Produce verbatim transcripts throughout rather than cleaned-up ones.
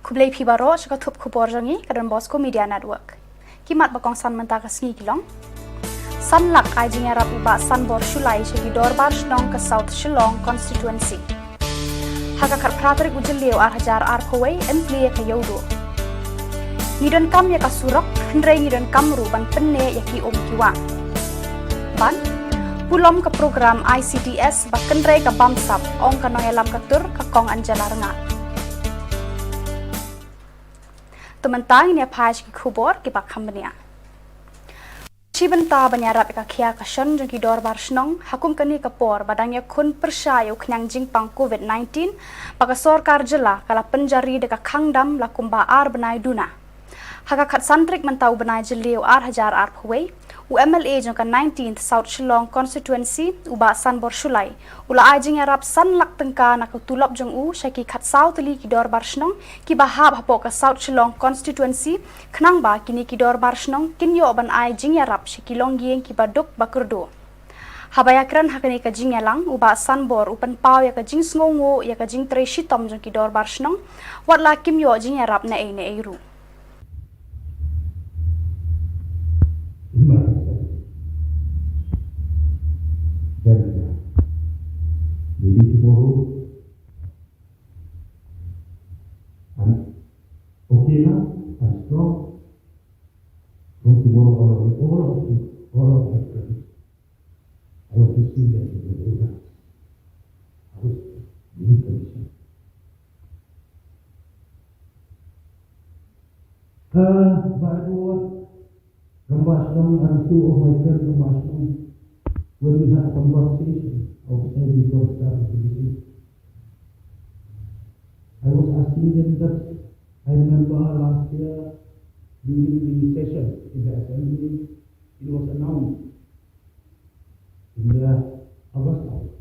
Khublei phi baroh sha ka thup khubor jong ngi ka Don Bosco Media Network. Ki mat ba kongsan mynta ka sngi ki long: San lak ai jingïarap u Bah Sanbor Shullai sha ki dorbar shnong ka South Shillong Constituency. Ha ka khatphra tarik u Jylliew ar hajar arphew wei yn plie ïa ka Ïewduh. Ngi donkam ïa ka surok, hynrei ngi donkam ruh ban pynneh ïa ki um ki wah. Bad pulom ka program I C D S ba kynrei ka bamsap, ong ka nongïalam ka tur ka Kong Angela Rngad. To mynta ngin ïa phai sha ki khubor kiba kham bniah. Shi bynta ban ïarap ïa ka khia ka shon jong ki dorbar shnong ha kum kane ka por ba dang ïakhun pyrshah ïa u khñiang jingpang covid nineteen, ba ka sorkar jylla ka la pynjari da ka khang dam la kumba ar bnai duna. Ha ka khatsan tarik mynta u bnai Jylliew ar hajar arphew wei, u M L A jong ka nineteenth South Shillong Constituency, u Bah Sanbor Shullai, u la ai jingïarap san lak tyngka na ka tulop jong u sha ki khatsaw tylli ki dorbar shnong kiba hap hapoh ka South Shillong Constituency, khnang ba kine ki dorbar shnong kin ïoh ban ai jingïarap sha ki longïing kiba duk ba kyrduh. Haba ïakren ha kane ka jingïalang, u Bah Sanbor u pynpaw ïa ka jingsngewnguh ïa ka jingtrei shitom jong ki dorbar shnong, wat la kim ïoh jingïarap naei naei ruh. Maybe tomorrow, I'm okay now, I'm strong. From tomorrow on, all of you, all of my friends, I want to see them in the Buddha. I was really concerned. Uh, but I don't want Kambashnong and two of my friends Kambashnong, when we had a conversation outside before starting the meeting, I was asking them that I remember last year during the session in the assembly, it was announced in the August house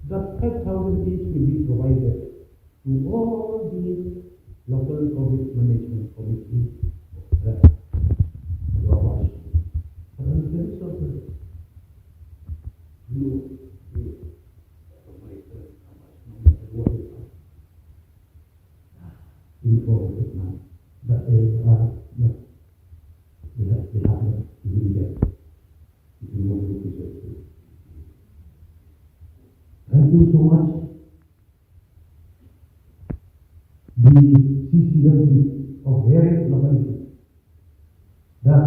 that five thousand each will be provided to all the local COVID management committee, uh, Rabash. But I'm very sorry. You, you, informed that they are not, they have, they have not given yet. If you want to be successful. Thank you so much. The C C M P of various localities that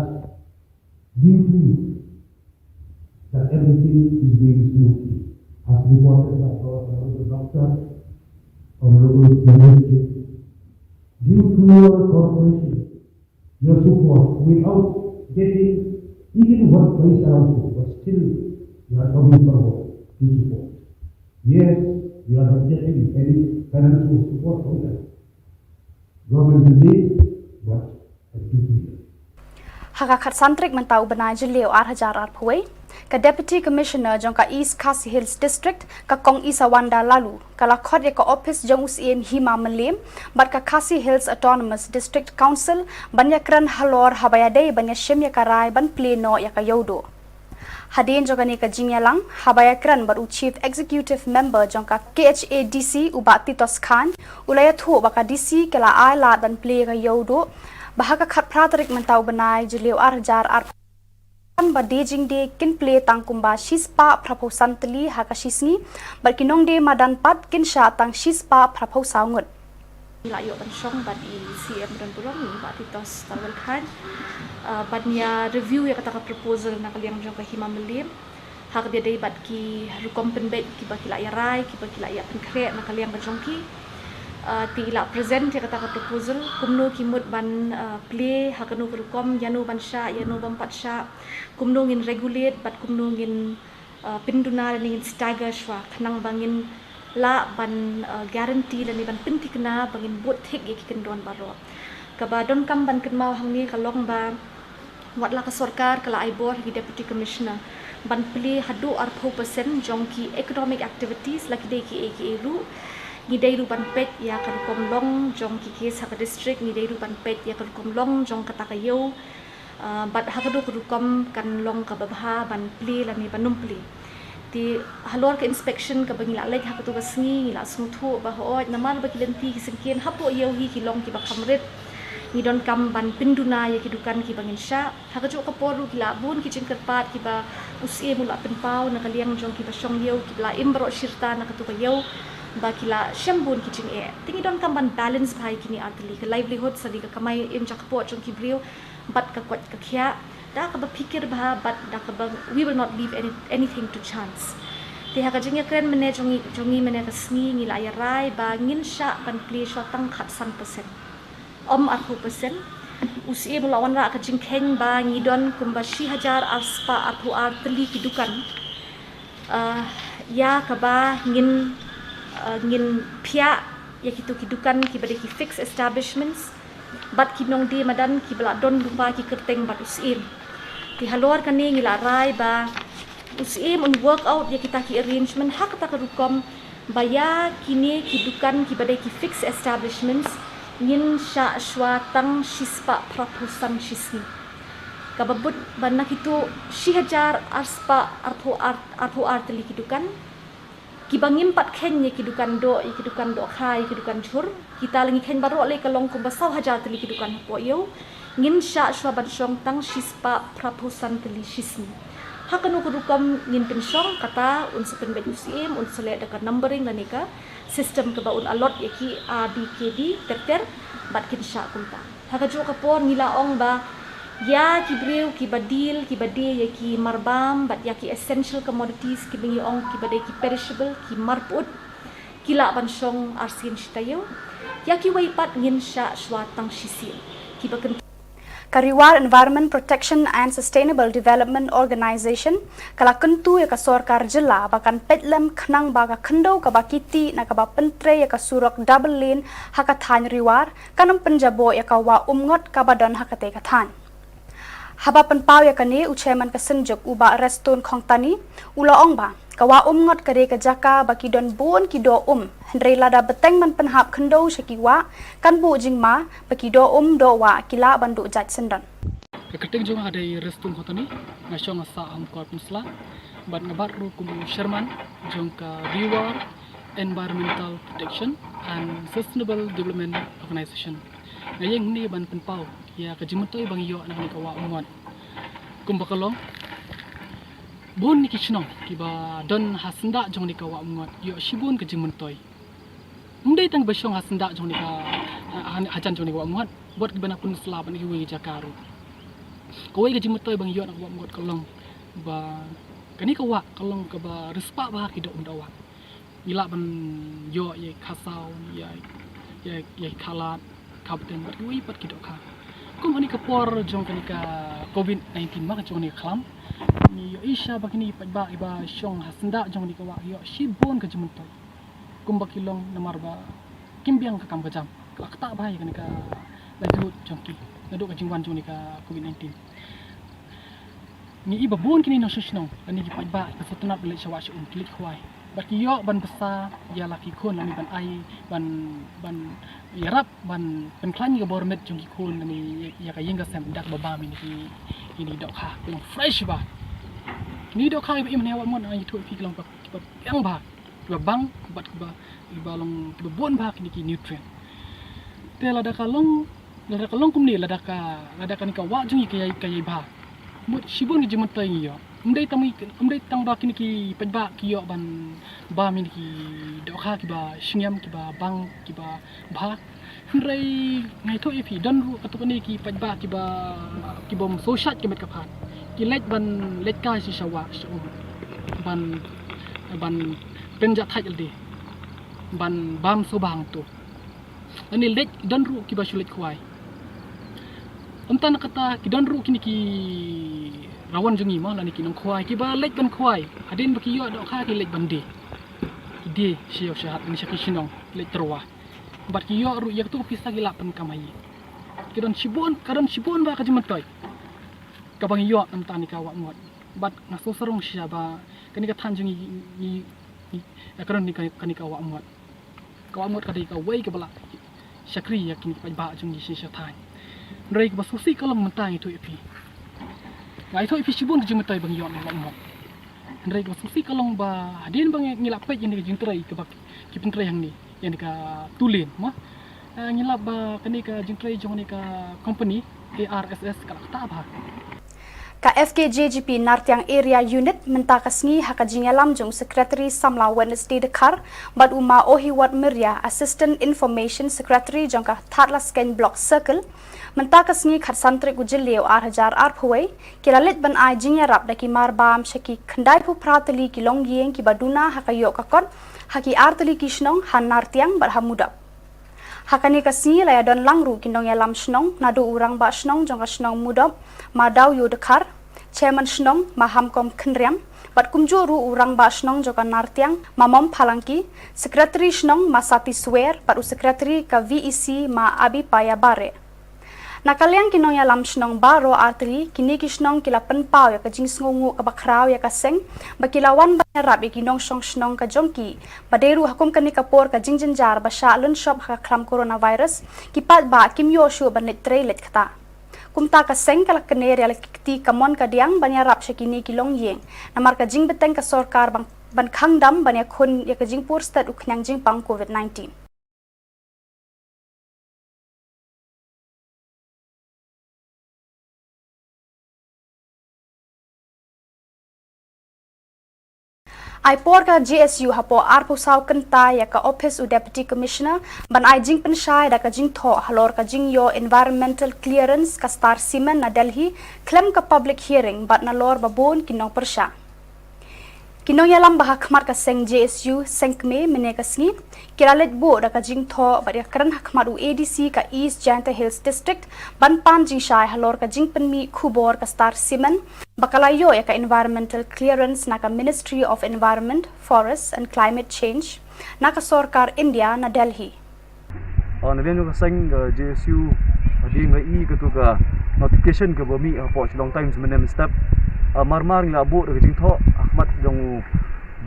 due to you that everything is going smoothly, as reported by our honorable doctor, honorable minister, due to your cooperation, your support, without getting even one paisa also, but still you are coming forward to support. Yes, you are not getting any financial support from them. Government will need, but I do need. Ha ka khatsan tarik mynta u bnai Jylliew ar hajar arphew wei, ka Deputy Commissioner jong ka East Khasi Hills District, ka Kong Isawanda Laloo, ka la khot ïa ka ophis jong u Syiem Hima Mylliem bad ka Khasi Hills Autonomous District Council ban ïakren halor haba ïadei ban ïashim ïa ka rai ban plie noh ïa ka Ïewduh. Hadien jong kane ka jingïalang, haba ïakren bad u Chief Executive Member jong ka K H A D C, u Bah Titos Chyne, u la ïathuh ba ka D C ka la ai lad ban plie ïa ka Ïewduh, ba ha ka khatphra tarik mynta u bnai Jylliew ar hajar arphew ba die jingdie kin plie tang kumba shispah phraphew san tylli ha ka shisngi, bad ki nongdie madan pat kin shah tang shispah phraphew saw ngut. Ngi la ïoh ban shong bad i C M Donbulong, i Bah Titos Tharwell Chyne, ah, ban ïa review ïa kata ka proposal na ka liang jong ka Hima Mylliem, ha kaba ïadei bad ki rukom pynbeit kiba ki la ïa rai, kiba ki la ïa pynkhreh na ka liang ka jong ki. Ah, te i la present ïa kata ka proposal, kumno ki mut ban, ah, plie, ha kano ka rukom, ïano ban shah, ïano bym pat shah, kumno ngin regulate bad kumno ngin, ah, pynduna lane ngin stagger shuwa, khnang ba ngin lah ban, ah, guarantee lane ban pynthikna ba ngin bud thik ïa ki kyndon baroh. Kaba donkam ban kynmaw hangne ka long ba wat la ka sorkar ka la ai bor ha ki Deputy Commissioner ban plie haduh arphew percent jong ki economic activities, la ki dei kiei kiei ruh, ngi dei ruh ban peit ïa ka rukom long jong ki case ha ka district, ngi dei ruh ban peit ïa ka rukom long jong kata ka ïew, ah, bad ha kano ka rukom kan long kaba bha ban plie lane ban ym plie. Te halor ka inspection kaba ngi la leit ha katu ka sngi, ngi la sngewthuh ba hooid namar ba ki lynti ki syngkien hapoh ïew hi ki long kiba kham rit, ngi donkam ban pynduna ïa ki dukan kiba ngin shah. Ha kajuh ka por ruh ki la bun ki jingkyrpad kiba u Syiem u la pynpaw na ka liang jong kiba shong ïew kiba la im baroh shirta na katu ka ïew ba ki la shem bun ki jingeh. Te ngi donkam ban balance bha ïa kine artylli, ka livelihood, sani ka kamai im jakpoh jong ki briew bad ka koit ka khiah, da kaba phikir bha bad da kaba we will not leave any, anything to chance. Te ha ka jingïakren mynne jong ngi, jong ngi mynne ka sngi, ngi la ïarai ba ngin shah ban plie shuwa tang khatsan percent, ym arphew percent. U Syiem u la wanrah ka jingkheiñ ba ngi don kumba shi hajar arspah arphew ar tylli ki dukan, ah, ïa kaba ngin, ah, ngin phiah ïa kitu ki dukan kiba dei ki fixed establishments bad ki nongdie madan kiba la don lypa ki kyrteng bad u Syiem. Te halor kane ngi la rai ba u Syiem un work out ïa kita ki arrangement ha kata ka rukom ba ïa kine ki dukan kiba dei ki fixed establishments ngin shah shuwa tang shispah phraphew san shi sngi. Kaba bud ba na kitu shi hajar arspah arphew ar, arphew ar tylli ki dukan, kiba ngim pat kheiñ ïa ki dukan doh, ïa ki dukan dohkha, ïa ki dukan jhur, kita la ngi kheiñ baroh lei ka long kumba saw hajar tylli ki dukan hapoh ïew, ngin shah shuwa ban shong tang shispah phraphew san tylli shi sngi. Ha kano ka rukom ngin pynshong, kata un sa pynbeit u Syiem, un sa leh da ka numbering lane ka system kaba un allot ïa ki A, B, C, D ter ter bad kin shah kumta. Ha kajuh ka por ngi la ong ba ïa ki briew kiba deal, kiba die ïa ki marbam bad ïa ki essential commodities kiba ngi ong kiba dei ki perishable, ki marput, ki lah ban shong arsien shi taïew. Ïa kiwei pat ngin shah shuwa tang shisien. Kiba kyntu Ka Rewar Environment Protection and Sustainable Development Organisation ka la kyntu ïa ka sorkar jylla ba kan peit lem khnang ba ka khyndew kaba ki tih na kaba pyntrei ïa ka surok double lane ha ka thaiñ Rewar kan ym pynjaboh ïa ka wah umngot kaba don ha katei ka thaiñ. Haba pynpaw ïa kane, u chairman ka Synjuk u Bah Restone Khongtani u la ong ba ka wah umngot ka dei ka jaka ba ki don bun ki doh um, hynrei lada bteng ban pynhap khyndew sha ki wah kan buh jingma ba ki doh um doh wah ki lah ban duh jait syndon. Ka kyrteng jong nga ka dei Restone Khongtani, nga shong ha Sahawmkor Pynursla bad nga bat ruh kum u chairman jong ka Rewar Environmental Protection and Sustainable Development Organisation. Nga ïeng hangne ban pynpaw ïa ka jingmyntoi ba ngi ïoh na kane ka wah umngot. Kumba ka long, bun na ki shnong kiba don ha syndah jong kane ka wah umngot ïoh shibun ka jingmyntoi. Ym dei tang ba shong ha syndah jong kane ka, ha, hajan jong kane ka wah umngot, wat kiba na Pynursla bad na kiwei ki jaka ruh. Kawei ka jingmyntoi ba ngi ïoh na ka wah umngot ka long ba kane ka wah ka long kaba riewspah bha ki doh um doh wah. Ngi lah ban ïoh ïa i khasaw, ïa, ïa, ïa i khalat, khabteng bad kiwei pat ki dohkha. Kum ha kane ka por jong kane ka covid nineteen, ma ka jong kane ka khlam, ngi ïohi shisha ba kine ki paidbah kiba shong ha syndah jong kane ka wah ki ïoh shibun ka jingmyntoi. Kumba ki long namar ba kim biang ka kam ka jam, ka la ktah bha ïa kane ka livelihood jong ki naduh ka jingwan jong kane ka covid nineteen. Ngi i ba bun kine ki nongshong shnong lane ki paidbah ki sngewtynnat ban leit sha wah sha um, ki leit khwai bad ki ïoh ban bsa ïa la ki khun lane ban ai, ban, ban ïarap ban pynkhlaiñ ïa ka bor miet jong ki khun lane ïa ka ïing ka sem da kaba bam ïa kine ki, kine ki dohkha, ki long fresh bha. Kine ki dohkha kiba im ha kane ka wah umngot, nga ïathuh ïa phi, ki long kiba, kiba biang bha, kiba bang bad kiba, kiba long kiba bun bha kine ki nutrient. Te lada ka long, lada ka long kumne, lada ka, lada kane ka wah jong ngi ka ïai, ka ïai bha, mut shibun ki jingmyntoi ngi ïoh. Ym dei tang, ym dei tang ba kine ki paidbah ki ïoh ban bam ïa kine ki dohkha kiba shngiam, kiba bang, kiba bha. Hynrei nga ïathuh ïa phi, don ruh katto katne ki paidbah kiba, ki bym sngewshait ka met ka phad. Ki leit ban leit kai sha wah sha um ban, ban pynjahthait ïalade, ban bam sngewbha hangto. Lane leit, don ruh kiba shu leit khwai. Ym tang na kata, ki don ruh kine ki rawon jong ngi mo, lane ki nongkhwai kiba leit ban khwai hadien ba ki ïoh dohkha ki leit ban die. Ki die sha ïew sha hat lane sha ki shnong, leit tyrwa. Bad ki ïoh ruh ïa kato ka pisa ki lah pynkam ha ïing. Ki don shibun, ka don shibun bha ka jingmyntoi kaba ngi ïoh na bynta kane ka wah umngot. Bad nga sngewsarong shisha ba kane ka thaiñ jong ngi, ngi, ngi, ka don kane ka, kane ka wah umngot. Ka wah umngot ka dei kawei kaba la shakri ïa kine ki paidbah jong ngi sha, sha thaiñ. Hynrei kaba sngewsih ka long mynta, nga ïathuh ïa phi, nga ïathuh ïa phi shibun ki jingmyntoi ba ngi ïoh na ka wah umngot. Hynrei kaba sngewsih ka long ba hadien ba ngi la peit ïa kane ka jingtrei kaba ki pyntrei hangne, ïa kane ka two lane, mo. Eh, ngi la ba kane ka jingtrei jong kane ka company A R S S ka la ktah bha. Ka F K J G P Nartiang Area Unit mynta ka sngi ha ka jingïalam jong u Secretary Samla Wednesday Dkhar bad u Ma Ohiwat Myrria, Assistant Information Secretary jong ka Thadlaskein Block Circle, mynta ka sngi khatsan tarik u Jylliew ar hajar arphew wei, ki la leit ban ai jingïarap da ki marbam sha ki khyndaiphew phra tylli ki longïing kiba duna ha ka ïoh ka kot ha ki ar tylli ki shnong ha Nartiang bad ha Mudop. Ha kane ka sngi la ïadon lang ruh ki nongïalam shnong, naduh u rangbah shnong jong ka shnong Mudop, Ma Dawïoh Dkhar, Chairman shnong, Ma Hamkom Khynriam, bad kumjuh ruh u rangbah shnong jong ka Nartiang, Ma Mom Phalangki, Secretary shnong, Ma Sati Swer, bad u Secretary ka V E C, Ma Abipaya Bareh. Na ka liang ki nongïalam shnong baroh artylli, kine ki shnong ki la pynpaw ïa ka jingsngewnguh kaba khraw ïa ka seng ba ki la wan ban ïarap ïa ki nongshong shnong ka jong ki, ba dei ruh ha kum kane ka por ka jingjynjar ba shah lynshop ha ka khlam coronavirus, ki paidbah kim ïoh shuh ban leit trei leit ktah. Kumta ka seng ka la kyner ïa la ki kti kamon kadiang ban ïarap sha kine ki longïing, namar ka jingbteng ka sorkar ban, ban khang dam ban ïakhun ïa ka jingpur stet u khñiang jingpang covid nineteen. Ai por ka J S U hapoh arphew saw kynta ïa ka ophis u Deputy Commissioner ban ai jingpynshai da ka jingthoh halor ka jingïoh environmental clearance ka Star Cement na Delhi khlem ka public hearing bad nalor ba bun ki nongpyrshah. Ki nongïalam ba ha khmat ka seng J S U seng kmie mynne ka sngi ki la leit buh da ka jingthoh bad ïakren ha khmat u A D C ka East Jaintia Hills District ban pan jingshai halor ka jingpynmih khubor ka Star Cement ba ka la ïoh ïa ka environmental clearance na ka Ministry of Environment, Forest and Climate Change na ka sorkar India na Delhi. Ah, na liang jong ka seng, ah, J S U, ah, hadien ba i katu ka notification kaba mih hapoh Shillong Times mynne mynstep, ah, mar mar ngi la buh da ka jingthoh ha khmat jong u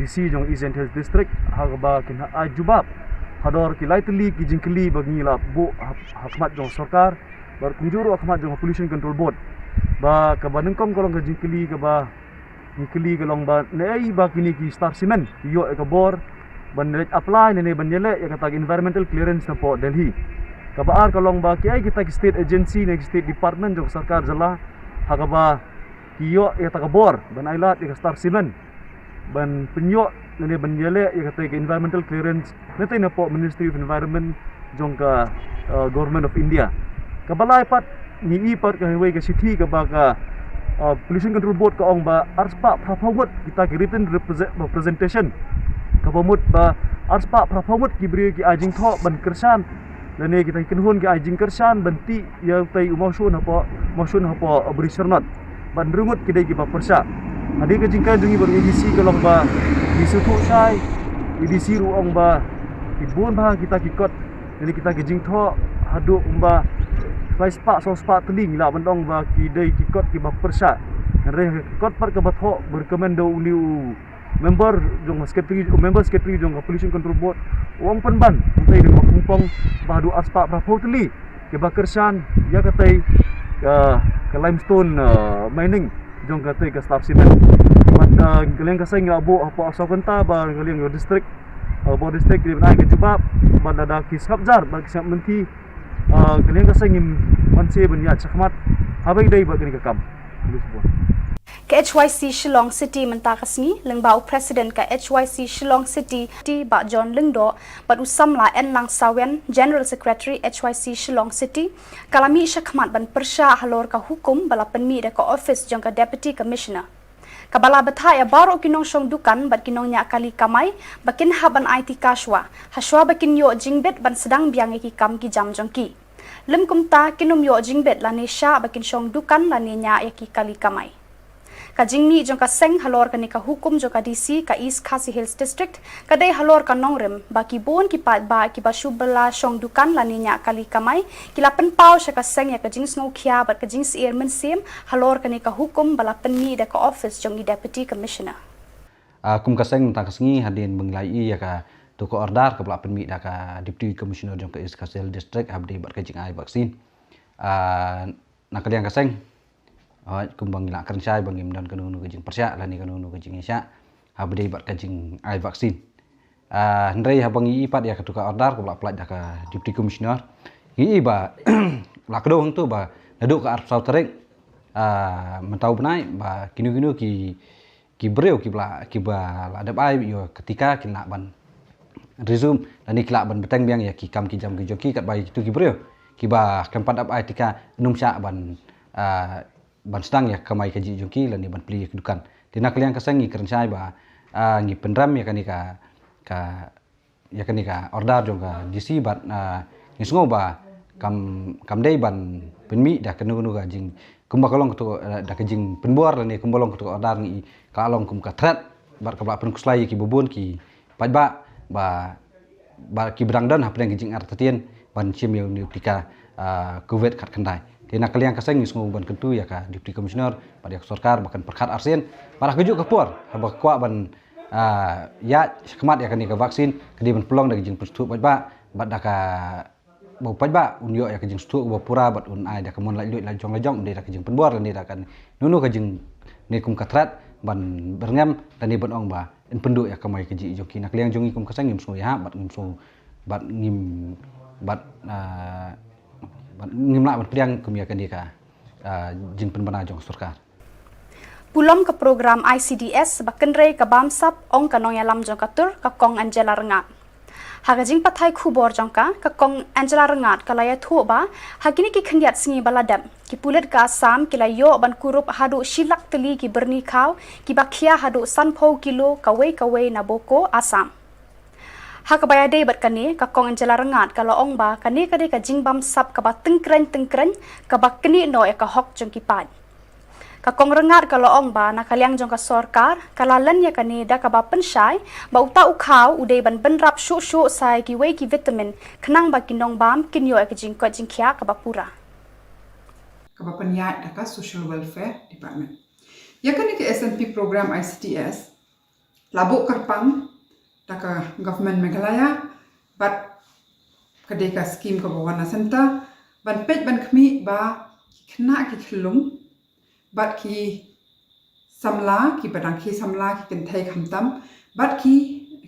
D C jong East Jaintia Hills District ha kaba kin ai jubab halor ki lai tylli ki jingkylli ba ngi la buh ha, ha khmat jong sorkar bad kumjuh ruh ha khmat jong Pollution Control Board. Ba kaba nyngkong ka long ka jingkylli kaba ngi kylli ka long ba naei ba kine ki Star Cement ki ïoh ïa ka bor ban leit apply ne, ne ban ïaleh ïa kata ka environmental clearance napoh Delhi. Kaba ar ka long ba kiei kita ki state agency ne ki state department jong ka sorkar jylla ha kaba ki ïoh ïa kata ka bor ban ailad ïa ka Star Cement ban pynïoh ne, ne ban ïaleh ïa kata ka environmental clearance. Nangta napoh Ministry of Environment jong ka, uh, Government of India. Kaba lai pat ngi i pat ka highway ka shithi kaba ka, uh, Pollution Control Board ka ong ba arspah phraphew ngut kita ki written represent-, representation. Kaba mut ba arspah phraphew ngut ki briew ki ai jingthoh ban kyrshan lane kita ki kynhun ki ai jingkyrshan ban tih ïa utai u mawshun hapoh, mawshun hapoh, uh, Bri Syrnot. Bad hynriew ngut ki dei kiba pyrshah. Hadien ka jingkren jong ngi bad u A D C ka long ba ngi sngewthuh shai, A D C ruh ong ba ki bun bha kita ki kot, lane kita ki jingthoh haduh kumba lai spah saw spah tylli ngi lah ban ong ba ki dei ki kot kiba pyrshah. Hynrei ha ka kot pat kaba thoh ba recommend da une u member jong ka secretary, member secretary jong ka Pollution Control Board, u ong pynban, utai dei ba kongpong ba haduh arspah phraphew tylli kiba kyrshan ïa katei ka, ka limestone, uh, mining jong katei ka Star Cement. Bad, uh, ka liang ka seng ngi la buh hapoh arsaw kynta bad ka liang ka district, uh, hapoh district ki dei ban ai ka jubab bad lada ki sngap jar bad ki sngap lynti, uh, ka liang ka seng ngim banse ban ïaid shakhmat haba ïadei bad kane ka kam. Ka H Y C Shillong City mynta ka sngi, lyngba u President ka H Y C Shillong City, Bah John Lyngdoh, bad u samla Enlang Sawian, General Secretary H Y C Shillong City, ka la mih shakhmat ban pyrshah halor ka hukum ba la pynmih da ka ophis jong ka Deputy Commissioner, kaba la bthah ïa baroh ki nongshong dukan bad ki nongñiah kali kamai ba kin hap ban aiti cash wa, hashwa ba kin ïoh jingbit ban sdang biang ïa ki kam ki jam jong ki. Lym kumta kin ym ïoh jingbit lane shah ba kin shong dukan lane ñiah ïa ki kali kamai. Ka jingmih jong ka seng halor kane ka hukum jong ka D C ka East Khasi Hills District ka dei halor ka nongrim ba ki bun ki paidbah kiba shu bylla shong dukan lane ñiah kali kamai ki la pynpaw sha ka seng ïa ka jingsngewkhia bad ka jingsyier mynsiem halor kane ka hukum ba la pynmih da ka ophis jong i Deputy Commissioner. Ah, kum ka seng mynta ka sngi hadien ba ngi la ïohi ïa katu ka order kaba la pynmih da ka Deputy Commissioner jong ka East Khasi Hills District haba ïadei bad ka jingai vaccine. Ah, na ka liang ka seng, ah, kumba ngi la kren shai ba ngim don kano kano ka jingpyrshah lane kano kano ka jingïaishah. haba dei bad ka jingai vaccine. Ah, hynrei haba ngi i pat ïa katu ka order kaba la pynlait da ka Deputy Commissioner, ngi i ba la kdew hangtu ba naduh ka arphew saw tarik, ah, mynta u bnai, ba kino kino ki, ki briew kiba la, kiba la dep ai ïa ka tika kin lah ban resume lane ki lah ban bteng biang ïa ki kam ki jam ki jong ki, katba ïa kitu ki briew kiba khlem pat dep ai tika ym shah ban, ah, ban sdang ïa ka kamai kajih jong ki lane ban plie ïa ki dukan. Te na ka liang ka seng ngi kren shai ba, ah, ngi pynrem ïa kane ka, ka, ïa kane ka order jong ka D C bad, ah, ngi sngew ba kam, kam dei ban pynmih da kano kano ka jing, kumba ka long katu, ah, da ka jingpynbor lane kumba long katu ka order, ngi i ka la long kum ka threat bad kaba la pynkhuslai ïa kiba bun ki paidbah ba, ba kiba dang don hapdeng ka jingartatien ban shim ïa une u tika, ah, covid khatkhyndai. Te na ka liang ka seng ngi sngew ban kyntu ïa ka Deputy Commissioner bad ïa ka sorkar ba kan pyrkhat arsien bad ha kajuh ka por haba kwah ban, ah, ïaid shakhmat ïa kane ka vaccine, ka dei ban pynlong da ka jingpynsngewthuh paidbah bad da ka, ba u paidbah un ïoh ïa ka jingsngewthuh kaba pura bad un ai da ka mon laitluid lajong lajong, ym dei da ka jingpynbor lane da kano kano ka jing, ne kum ka threat ban byrngem lane ban ong ba yn pynduh ïa ka kamai kajih jong ki. Na ka liang jong ngi kum ka seng ngim sngew ïahap bad ngim sngew, bad ngim, bad, ah, bad ngim lah ban pdiang kum ïa kane ka, ah, jingpynbna jong ka sorkar. Pulom ka program I C D S ba kynrei ka bamsap, ong ka nongïalam jong ka tur, ka Kong Angela Rngat. Ha ka jingpathai khubor jong ka, ka Kong Angela Rngat ka la ïathuh ba ha kine ki khyndiat sngi ba la dep, ki pulit ka Assam ki la ïoh ban kurup haduh shi lak tylli ki byrni khaw kiba khia haduh sanphew kilo kawei kawei na Boko, Assam. Ha kaba ïadei bad kane, ka Kong Angela Rngat ka la ong ba kane ka dei ka jingbamsap kaba tyngkreiñ tyngkreiñ, kaba knieh noh ïa ka hok jong ki paid. Ka Kong Rngat ka la ong ba na ka liang jong ka sorkar ka la len ïa kane da kaba pynshai ba uta u khaw u dei ban bynrap shuh shuh sa ïa kiwei ki vitamin khnang ba ki nongbam kin ïoh ïa ka jingkoit jingkhiah kaba pura. Kaba pynïaid da ka Social Welfare Department. Ïa kane ka S N P program I C D S la buh kyrpang da ka Government Meghalaya bad ka dei ka skim kaba wan na centre ban peit ban khmih ba ki khynnah ki khyllung bad ki samla, kiba dang khie samla, ki kynthei khamtam bad ki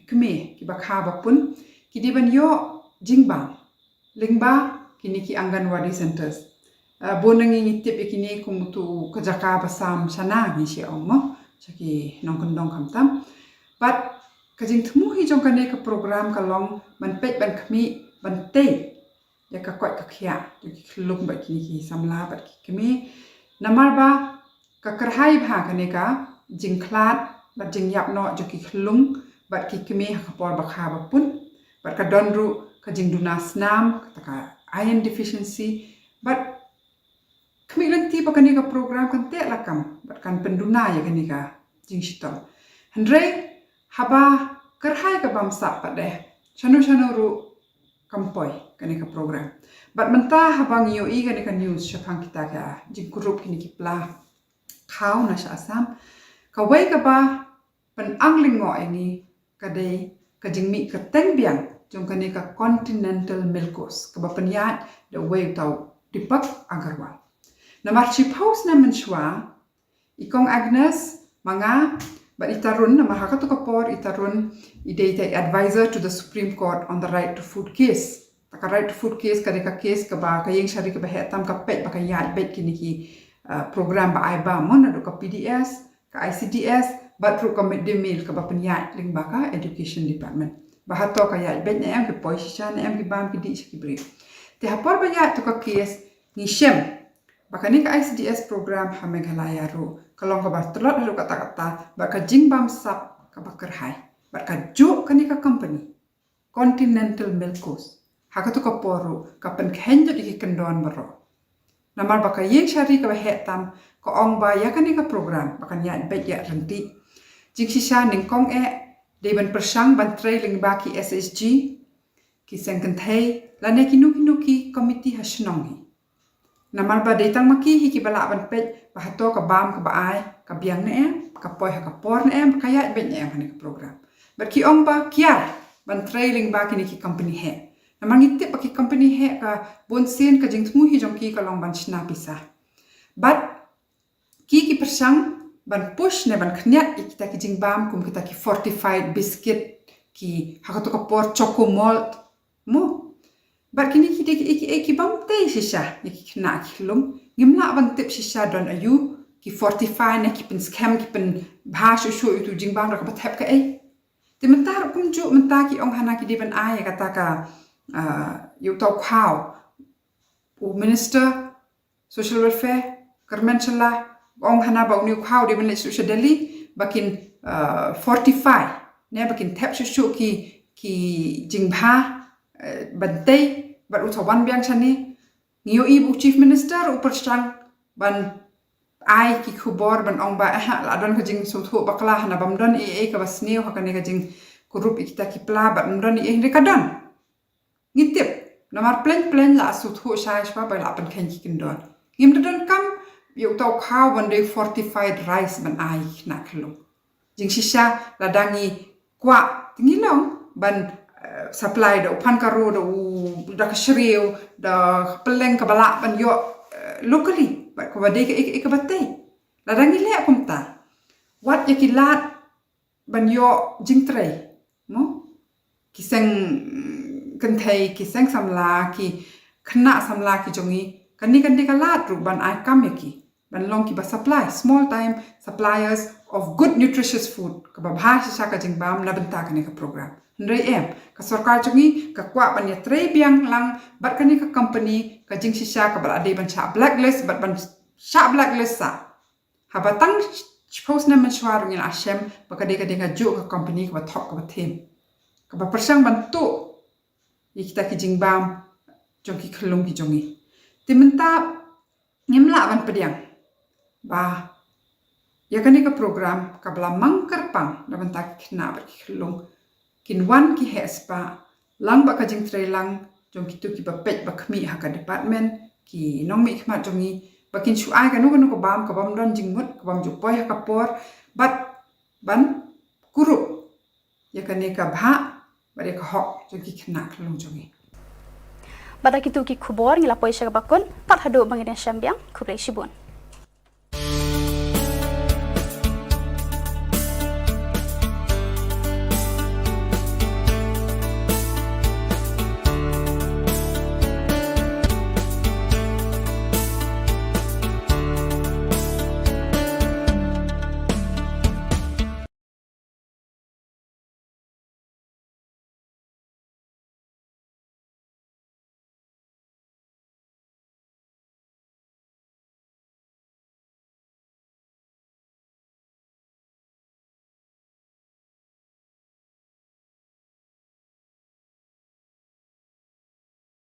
kmie kiba kha ba pun, ki dei ban ïoh jingbam lyngba kine ki Anganwadi centres. Ah, bun na ngi ngi tip ïa kine kum utu ka jaka ba sam shana, ngi shu ong mo, sha ki nongkyndong khamtam. Bad ka jingthmu hi jong kane ka program ka long ban peit ban khmih ban tei ïa ka koit ka khiah jong ki khyllung bad kine ki samla bad ki kmie. Namar ba ka kyrhai bha kane ka jingkhlad bad jingïap noh jong ki khyllung bad ki kmie ha ka por ba kha ba pun, bad ka don ruh ka jingduna snam, kata ka iron deficiency, bad khmih lynti ba kane ka program kan teh lakam bad kan pynduna ïa kane ka jingshitom. Hynrei haba kyrhai ka bamsap pat de, shano shano ruh kam poi kane ka program. Bad mynta haba ngi ïohi kane ka news shaphang kita ka jingkurup kine ki pla khaw na sha Assam, kawei kaba pynang lyngngoh ïa ngi ka dei ka jingmih kyrteng biang jong kane ka Continental Milk Coast kaba pynïaid da uwei uta u Deepak Agarwal. Namar shiphew snem mynshuwa, i Kong Agnes, ma nga bad i Tarun, namar ha katu ka por i Tarun i dei i advisor to the Supreme Court on the right to food case. Ta ka right to food case ka dei ka case kaba ka ïing shari kaba heh tam ka peit ba ka ïaid beit kine ki, uh, program ba ai bam, mo, naduh ka P D S, ka I C D S, bad ruh ka midday meal kaba pynïaid lyngba ka Education Department. Ba hato ka ïaid beit ne em, ki poi shisha ne em ki bam ki dih sha ki briew. Te ha por ba ïaid tu ka case, ngi shem ba kane ka I C D S program ha Meghalaya ruh ka long kaba tlot haduh katta katta bad ka jingbamsap kaba kyrhai. Bad kajuh kane ka company, Continental Milk Coast, ha katu ka por ruh ka pynkheiñ lut ïa ki kyndon baroh. Namar ba ka ïing shari kaba heh tam ka ong ba ïa kane ka program ba kan ïaid beit ïaid ryntih, jingshisha nyngkong eh dei ban pyrshang ban trei lyngba ki S H G, ki seng kynthei lane kino kino ki komiti ha shnong hi. Namar ba dei tang ma ki hi kiba lah ban peit ba hato ka bam kaba ai ka biang ne em, ka poi ha ka por ne em, ka ïaid beit ne em ha kane ka program. Bad ki ong ba kiar ban trei lyngba kine ki company heh. Namar ngi tip ba ki company heh ka bun sien ka jingthmu hi jong ki ka long ban shna pisa. Bad ki ki pyrshang ban push ne ban khniat ïa kita ki jingbam kum kita ki fortified biscuit, ki ha kato ka por choco malt, mo. Bad kine ki dei ki, ki, ki bam tei shisha ïa ki khynnah ki khyllung. Ngim lah ban tip shisha don aïu ki fortify ne ki pynskhem, ki pynbha shuh shuh ïa uto u jingbam da kaba thep kaei. Te mynta ruh kumjuh mynta ki ong hana ki dei ban ai ïa kata ka, ah, ïa uta u khaw. U Minister Social Welfare, Kyrmen Shylla, ong hana ba une u khaw u dei ban leit shuh sha Delhi ba kin, ah, fortify, ne ba kin thep shuh shuh ki, ki jingbha, eh, ban tei, bad u sa wan biang shane. Ngi ïohi ba u Chief Minister u pyrshang ban ai ki khubor ban ong ba, eh, la don ka jingsngewthuh bakla, hana bym don ei ei kaba sniew ha kane ka jingkurup ïa kita ki pla, bad bym don ei ei, hynrei ka don. Ngi tip, namar plein plein la sngewthuh shai shwa ba la pynkheiñ ki kyndon. Ngim da donkam ïa uta u khaw ban dei fortified rice ban ai ïa ki khynnah khyllung. Jingshisha lada ngi kwah, te ngi long ban, eh, supply da u pan ka ro, da u, da ka shriew, da ka pylleng kaba lah ban ïoh, eh, locally, bad kaba dei kaei kaei kaba tei. Lada ngi leh kumta, wat ïa ki lad ban ïoh jingtrei, mo? Ki seng, mm, kynthei, ki seng samla, ki khynnah samla ki jong ngi, kane ka dei ka lad ruh ban ai kam ïa ki ban long kiba supply, small time suppliers of good nutritious food, kaba bha shisha ka jingbam na bynta kane ka program. Hynrei em, ka sorkar jong ngi ka kwah ban ïatrei biang lang bad kane ka company, ka jingshisha kaba la dei ban shah blacklist, bad ban shah blacklist sa. Haba tang shiphew snem mynshuwa ruh ngi la shem ba ka dei, ka dei kajuh ka company kaba thok kaba them, kaba pyrshang ban tuh ïa kita ki jingbam jong ki khyllung ki jong ngi. Te mynta ngim lah ban pdiang ba ïa kane ka program kaba la mang kyrpang na bynta ki khynnah bad ki khyllung, kin wan ki heh spah lang bad ka jingtrei lang jong kito kiba peit ba khmih ha ka department, ki nongmihkhmat jong ngi, ba kin shu ai kano kano ka bam ka bym don jingmut, ka bym ju poi ha ka por, bad ban kurup ïa kane ka bhah bad ïa ka hok jong ki khynnah khyllung jong ngi. Bad da kito ki khubor ngi la poi sha kaba kut, tad haduh ba ngin ïashem biang, khublei shibun.